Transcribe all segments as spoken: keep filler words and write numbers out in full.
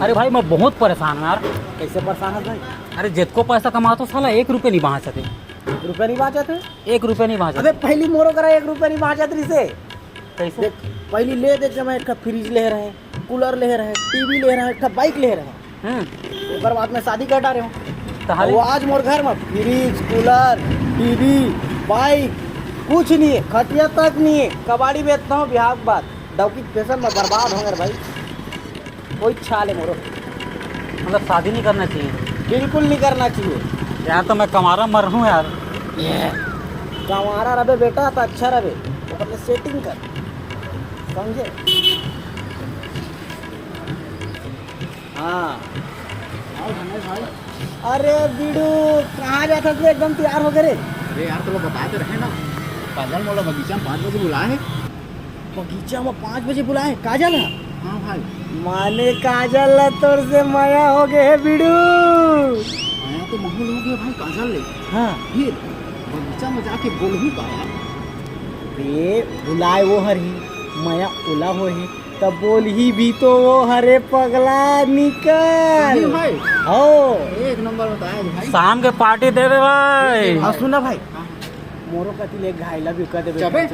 अरे भाई, मैं बहुत परेशान हूँ यार। कैसे परेशान है भाई? अरे, जितको पैसा कमातो साला एक रुपये नहीं बाँचते। एक रुपया नहीं बाँचत है? एक रुपया नहीं बाँचत। अबे, पहली मोरो करा एक रुपया नहीं बाँचत रिसे। कैसे? देख, पहली ले देख, मैं एक ठा फ्रिज ले रहे, कूलर ले रहे, टीवी ले रहे, एक ठा बाइक ले रहे। हम्म। ओकर बाद में शादी कर डारे हूँ। तहारी वो आज मोर घर में फ्रिज, कूलर, टीवी, बाइक, कुछ नहीं है, खटिया तक नहीं है। कबाड़ी बेचता हूँ बिहाव के बाद। डौकी के फैशन में बर्बाद होंगे रे भाई। कोई इच्छा ले मोरो। मतलब शादी नहीं करना चाहिए? बिल्कुल नहीं करना चाहिए। यार तो मैं कंवारा मर हूँ यार। ये कंवारा रबे बेटा तो अच्छा रबे, ओकर ले सेटिंग कर, समझे? हाँ। और धनेश भाई? अरे बीड़ू, कहाँ जाता तू? एकदम तैयार हो गए रे। अरे यार, तो लोग बताते रहे ना, काजल मोला बगीचा में पाँच बजे बुलाए है। बगीचा में पाँच बजे बुलाए काजल है? हाँ भाई। माने काजल ला तोर से मया हो गए है बीड़ू। मया तो महूँ ले हो गया भाई काजल ले। हाँ। फिर बगीचा में जाके बोल ही पाया। ये बुलाए वो हर ही, मया ओला हो ही, तब बोल ही भी तो वो हरे पगला निकल। सही भाई। हो। एक नंबर बताया जी भाई। शाम के पार्टी दे दे भाई। हाँ, सुना भाई। हाँ, हाँ। मोरो कति ले घाई ला भी कर देबे। चबे।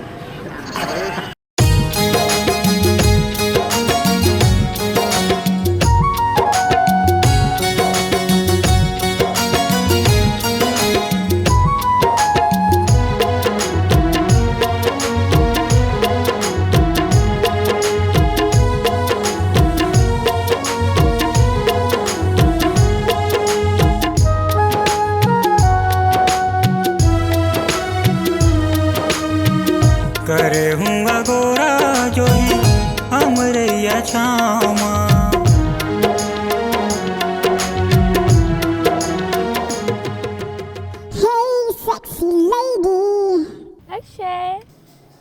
करे हूँ अगोरा जोही हमरैया छाँव मा। Hey, sexy lady। अक्षय।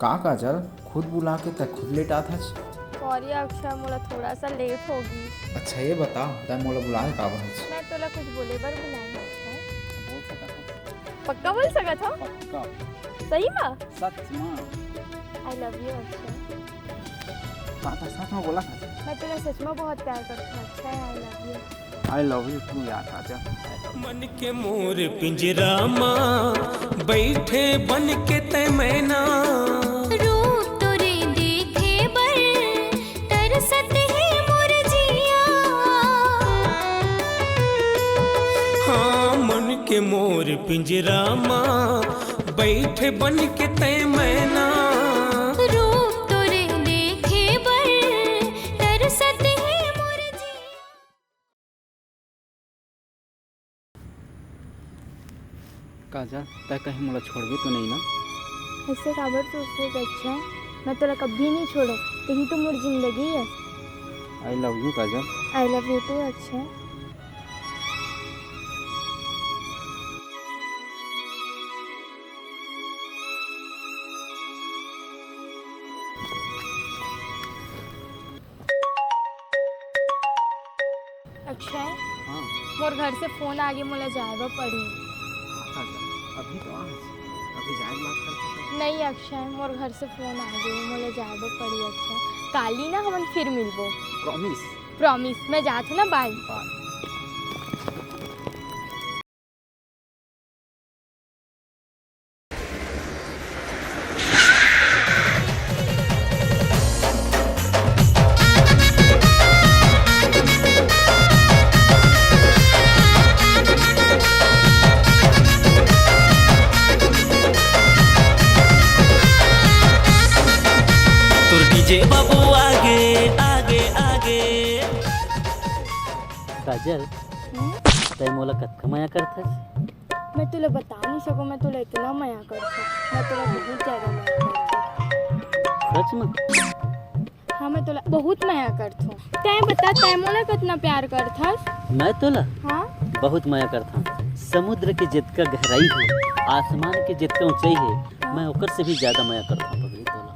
का काजल, खुद बुला के तै खुद लेटात हस? सॉरी अक्षय, मोला थोड़ा सा लेट हो गी। अच्छा ये बता, तै मोला बुलाए काबर हस? मैं तोला कुछ बोले बर बुलाए हूँ अक्षय। बोल सकत हस। पक्का बोल सकत हव? पक्का। सही मा? सच मा। I love you अक्षय। का तै सच मा बोलत हस? मैं तोला सच मा बहुत प्यार करथों अक्षय, I love you। I love you too यार काजल। मन के मोर पिंजरा मा बैठे बन के तै मैना। रूप तोरे देखे बर तरसत हे मोर जिया। हाँ, मन के मोर पिंजरा मा बैठे बन के तै मैना। रूप तोरे देखे बर तरसत हे मोर जिया। काजल, तै कहीं मोला छोड़बे तो नहीं ना? ऐसे काबर सोचथस अक्षय? मैं तोला कभी नहीं छोड़ों, तेही तो मोर जिंदगी है। I love you Kajal. I love you too अक्षय। अक्षय, हाँ। मोर घर से फोन आ गे, मोला जाए बर पड़ही। हाँ, काजल, अभी तो आ, अभी जाए के बात करते हैं। नहीं अक्षय, मोर घर से फोन आ गे, मोला जाए बर पड़ही अक्षय। काली ना हमन फिर मिलबो। Promise। Promise, मैं जात हूँ ना, bye। Bye। तोर डीजे बाबू आगे, आगे, आगे। काजल, हम्म? तै मोला कतका मया करथस? मैं तोला बता नहीं सकूं, मैं तोला इतना मया करथों, मैं तोला बहुत ज्यादा मया करथों। सच में? हाँ, मैं तोला बहुत मया करथों। तै बता, तै मोला कितना प्यार करथस? मैं तोला हाँ? बहुत मया करथों। समुद्र के जितका गहराई है, आसमान के जितका ऊंचाई है, हाँ। मैं ओकर से भी ज्यादा मया करथों पगली तोला।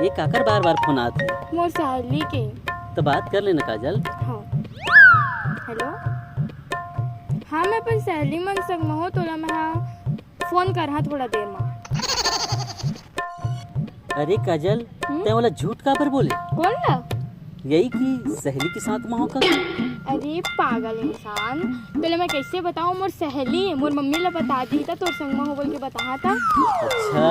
ये काकर बार-बार फोन आत हे? मोर सहेली के। तो बात कर लेना काजल। हाँ। हेलो। हाँ, मैं अपन सहेली मन संग म हों, तोला मैं हा फोन करहा थोड़ा देर म। अरे काजल, हम्म? तै ओला झूठ काबर बोले? कौन ला? यही कि सहेली के साथ में हो का? अरे पागल इंसान, तोला मैं कैसे बताऊं? मोर सहेली, मोर मम्मी ला बता दी था, तोर संग में हो बोल के बताहा था। अच्छा,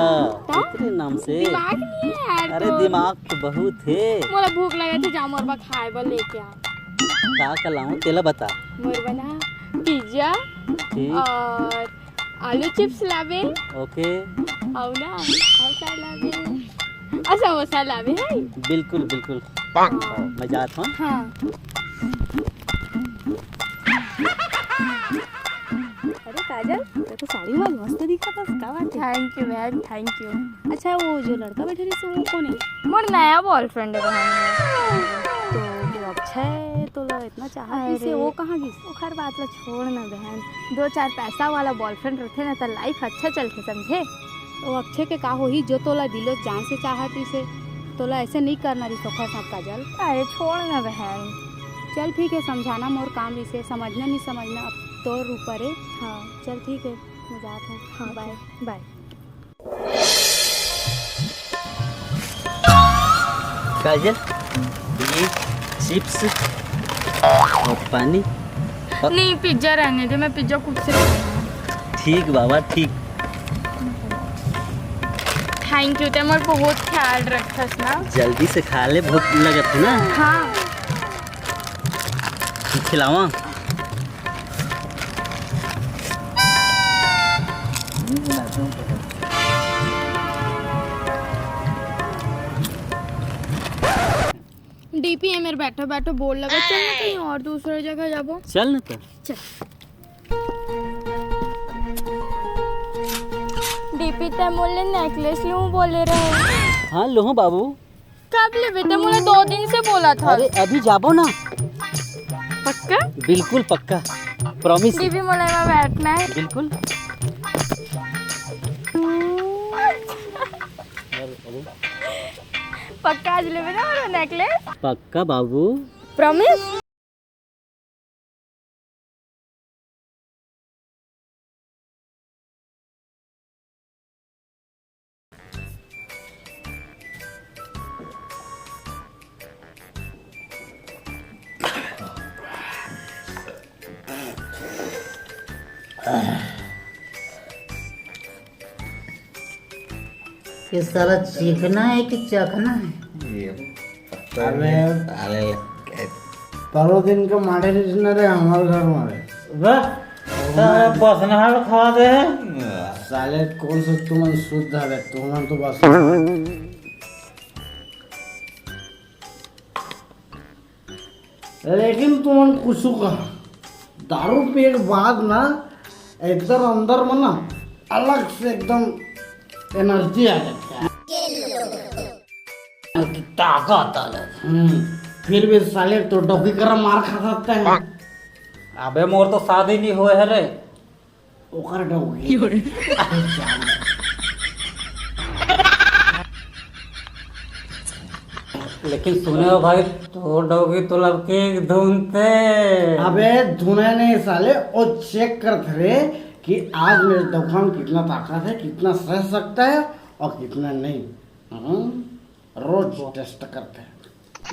तो? इतने नाम से? दिमाग नहीं है यार अरे तोर। दिमाग तो बहुत है। मोला भूख लगे थे, जा मोर बर खाए बर लेके आ। का का लाऊं, तेला बता। मोर बना पिज्जा ठीक। और आलू चिप्स लाबे। ओके। अउ ना, अउ का लाबे? अउ समोसा लाबे है। बिल्कुल, बिल्कुल। हाँ। मैं जात हूँ। हाँ। अरे काजल, तेरे तो साड़ी में मस्त दिखत हस, का बात है? Thank you बहन, thank you। अच्छा, वो जो लड़का बैठे रहिस, वो कोन है? मोर नया boyfriend है बहन। तो जो अक्षय तोला इतना चाहत रहिस, अरे। वो कहाँ गिस? ओखर बात ला छोड़ ना बहन, दो चार पैसा वाला boyfriend रहिथे ना, त life अच्छा चलथे, समझे? तो अक्षय के का होही, जो तोला दिलो जान से चाहत रहिसे, तोला ऐसे नहीं करना रहिस ओखर साथ, काजल। अरे छोड़ ना बहन। चल ठीक है, समझाना मोर काम रहिसे, समझना नहीं समझना अब तोर ऊपर है। हाँ। चल ठीक है, मैं जात हूँ। हाँ, bye। Bye। काजल, ये chips और पानी। नहीं, पिज्जा रहने दे, मैं पिज्जा खुद से खाऊंगा। ठीक बाबा, ठीक। Thank you, ते मोर बहुत ख्याल रखस ना। जल्दी से खा ले, भूख लगत है ना। हाँ। खिलावा। डीपी है मेरे, बैठो बैठो बोर लगे, चल ना कहीं और दूसरे जगह जाबो। चल ना तो। चल। डीपी ते मोले necklace लूं बोले रहे। हाँ लूं बाबू। कब लेबे? ते मोला दो दिन से बोलत हस। अरे अभी जाबो ना। पक्का? बिल्कुल पक्का, promise। डीपी मोला एमा बैठना है। बिल्कुल। पक्का आज लेबे ना मोर necklace? पक्का बाबू। Promise? ये साला चीखना है कि चखना है? ये अबे, अरे, परो दिन के मारे रिश्तेदार है हमारे घर में। वाह, साला बसनहार खवा दे है। साले कौन सा तुमन शुद्ध है, तुमन तो बस। लेकिन तुमन कुछ कहा, दारू पिए के बाद ना एकदम अंदर में ना अलग से एकदम energy आ जाता है। ताकत आ जाता है। हम्म, फिर भी साले तो डौकी करा मार खा सकते हैं। अबे मोर तो शादी नहीं हुए है रे। ओकर डौकी। लेकिन सुने हो भाई, तोर डौकी तो लबके धुनते। अबे धुने नहीं साले, वो check करते रे कि आज मेरे डौका में कितना ताकत है, कितना सह सकता है और कितना नहीं। हम्म, रोज test करते हैं।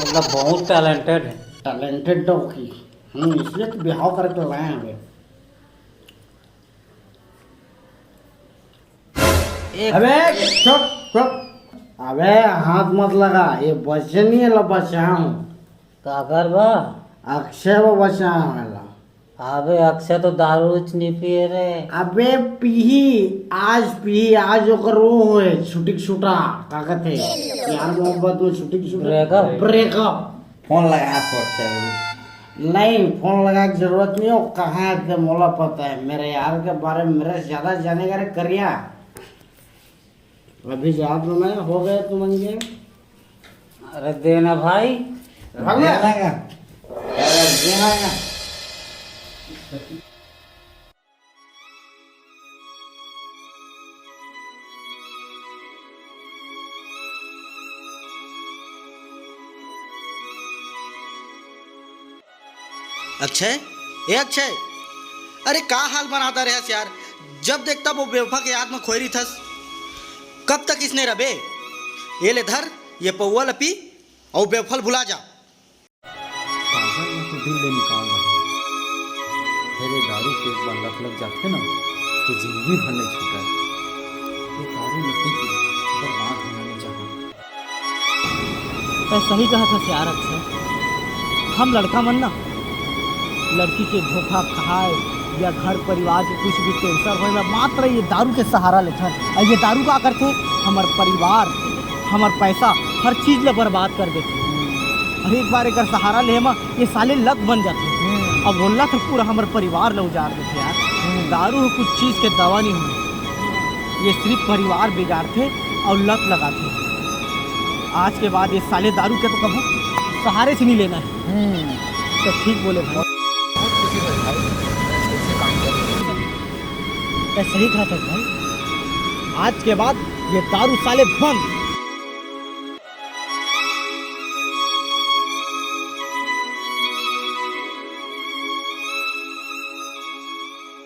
मतलब बहुत talented है। Talented डौकी। हम्म, इसलिए तो बिहाव करके लाए हैं अबे। एक अबे चुप चुप। अबे हाथ मत लगा, ये बच्चे नहीं है, ला बचाया हूँ। काकर बा? अक्षय वो बचाया हूँ ला। अबे अक्षय तो दारू च नहीं पिए रे। अबे पीही, आज पीही, आज ओकर वो होए, छुटिक छुटा, का कहते हैं? प्यार मोहब्बत में छुटिक छुटा। Breakup। Breakup। फोन लगा तो अक्षय। नहीं, फोन लगा के जरूरत नहीं हो, कहाँ है ते मोला पता है, मेरे यार के बारे में मेरे से ज्यादा जानेगा रे करिया। अभी जात में मैं हो गए तुमन के। अरे देना भाई। भाग ले। देना का? अरे देना का? अक्षय, ए अक्षय, अरे का हाल बनाता रहस यार, जब देख तब वो बेवफा के याद में खोए रहिथस। कब तक इसने रबे? ये ले धर, ये पौवा ल पी, अउ बेवफा ल भुला जा। काजल ला तो दिल ले निकाल रहा हूँ, फेर ये दारू के एक बार लत लग जाथे ना, तो जिंदगी भर नहीं छूटय। ये दारू ला पी के बर्बाद होना नहीं चाहूँ। तैं सही कहत हस यार अक्षय, हम लड़का मन ना लड़की के धोखा खाए या घर परिवार के कुछ भी टेंशन होए में मात्र ये दारू के सहारा लेथन। अउ ये दारू का करथे, हमर परिवार, हमर पैसा, हर चीज ला बर्बाद कर देथे। अउ एक बार एकर सहारा ले म ये साले लत बन जाथे। हम्म। अब ओला तो पूरा हमर परिवार ला उजाड़ देथे यार। हम्म। दारू ह कुछ चीज के दवा नहीं होय, ये सिर्फ परिवार बिगाड़थे अउ लत लगाथे। आज के बाद ये साले दारू के तो कभू सहारे से नहीं लेना है। हम्म। तो ठीक बोले भाई। बहुत खुशी हुई भाई, ऐसे काम करके। तैं सही कहत हस भाई, आज के बाद ये दारू साले बंद।